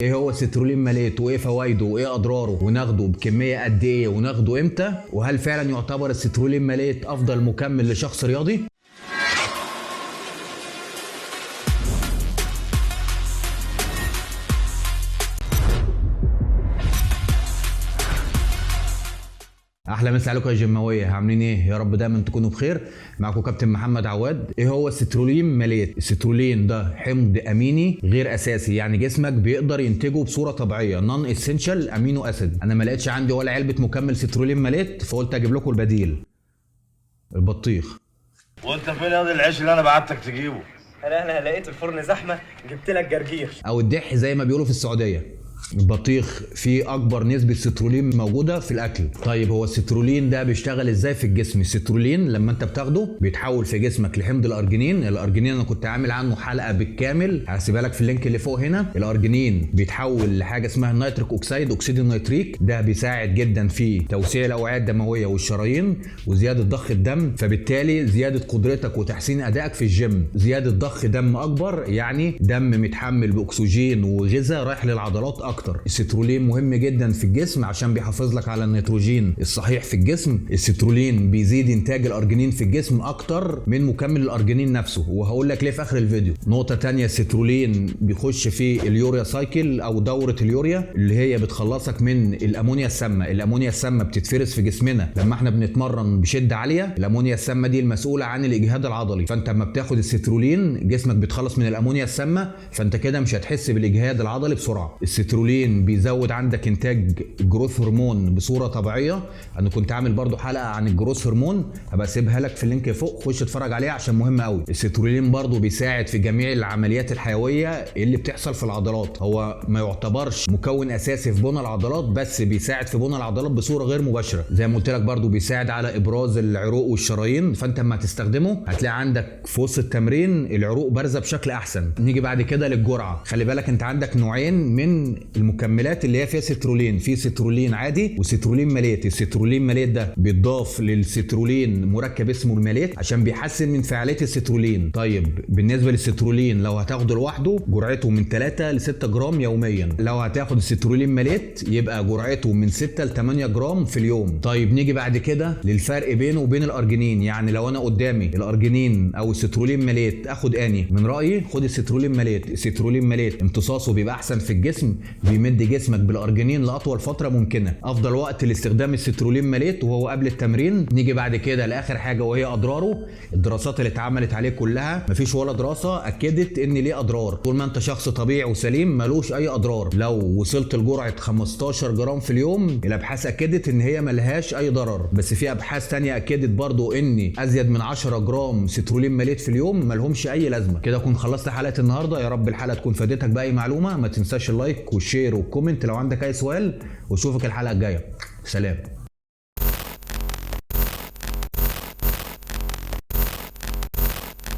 ايه هو ال citrulline malate وايه فوائده وايه اضراره وناخده بكمية قد ايه وناخده امتى؟ وهل فعلا يعتبر ال citrulline malate افضل مكمل لشخص رياضي؟ احلى مسا عليكم يا جيماويه، عاملين ايه؟ يا رب دايما تكونوا بخير. معاكم كابتن محمد عواد. ايه هو ال citrulline malate؟ السترولين ده حمض اميني غير اساسي، يعني جسمك بيقدر ينتجه بصورة طبيعية، non essential amino acid. انا ما لقيتش عندي ولا علبة مكمل citrulline malate، فقلت اجيب لكم البديل، البطيخ. وانت فين يا العيش اللي انا بعتك تجيبه؟ انا لقيت الفرن زحمة، جبت لك جرجير او الدح زي ما بيقولوا في السعودية. البطيخ فيه اكبر نسبه سترولين موجودة في الاكل. طيب هو السترولين ده بيشتغل ازاي في الجسم؟ السترولين لما انت بتاخده بيتحول في جسمك لحمض الارجينين. الارجينين انا كنت عامل عنه حلقة بالكامل، هسيبها لك في ال link اللي فوق هنا. الارجينين بيتحول لحاجة اسمها ال nitric oxide، اكسيد النيتريك. ده بيساعد جدا في توسيع الاوعية الدموية والشرايين وزيادة ضخ الدم، فبالتالي زيادة قدرتك وتحسين ادائك في الجيم. زيادة ضخ دم اكبر، يعني دم متحمل باكسجين وغذاء رايح للعضلات اكتر. السترولين مهم جدا في الجسم عشان بيحافظ لك على النيتروجين الصحيح في الجسم. السترولين بيزيد انتاج الارجينين في الجسم اكتر من مكمل الارجينين نفسه، وهقول لك ليه في اخر الفيديو. نقطة تانية، السترولين بيخش في ال urea cycle او دوره اليوريا اللي هي بتخلصك من الامونيا السامة. الامونيا السامة بتتفرز في جسمنا لما احنا بنتمرن بشده عالية. الامونيا السامة دي المسؤولة عن الاجهاد العضلي، فانت لما بتاخد السترولين جسمك بيتخلص من الامونيا السامة، فانت كده مش هتحس بالاجهاد العضلي بسرعة. السترولين بيزود عندك انتاج growth hormone بصورة طبيعية. انا كنت عامل برضو حلقة عن ال growth hormone، هبقى اسيبها لك في ال link فوق، خش اتفرج عليها عشان مهمة قوي. السترولين برضو بيساعد في جميع العمليات الحيوية اللي بتحصل في العضلات. هو ما يعتبرش مكون اساسي في بناء العضلات، بس بيساعد في بناء العضلات بصورة غير مباشرة. زي ما قلت لك برضو بيساعد على ابراز العروق والشرايين، فانت اما تستخدمه هتلاقي عندك في وسط التمرين العروق بارزة بشكل احسن. نيجي بعد كده للجرعه. خلي بالك انت عندك نوعين من المكملات اللي هي فيها سترولين، في سترولين عادي و citrulline malate. ال citrulline malate ده بيتضاف للسترولين مركب اسمه ال malate عشان بيحسن من فعالية السترولين. طيب بالنسبة للسترولين لو هتاخده لوحده جرعته من 3 ل 6 جرام يوميا. لو هتاخد ال citrulline malate يبقى جرعته من 6 ل 8 جرام في اليوم. طيب نيجي بعد كده للفرق بينه وبين الارجينين. يعني لو انا قدامي الارجينين او ال citrulline malate اخد اني؟ من رايي خد ال citrulline malate. ال citrulline malate امتصاصه بيبقى احسن في الجسم، بيمد جسمك بالارجينين لاطول فترة ممكنة. افضل وقت لاستخدام ال citrulline malate وهو قبل التمرين. نيجي بعد كده لاخر حاجة وهي اضراره. الدراسات اللي اتعملت عليه كلها مفيش ولا دراسة اكدت ان ليه اضرار. طول ما انت شخص طبيعي وسليم ملوش اي اضرار. لو وصلت لجرعه 15 جرام في اليوم الابحاث اكدت ان هي ملهاش اي ضرر، بس في ابحاث تانية اكدت برضو ان ازيد من 10 جرام citrulline malate في اليوم ملهمش اي لازمه. كده اكون خلصت حلقة النهارده. يا رب الحلقة تكون فادتك باي معلومة. ما تنساش ال like وال share وال comment لو عندك اي سؤال، واشوفك الحلقة الجاية. سلام.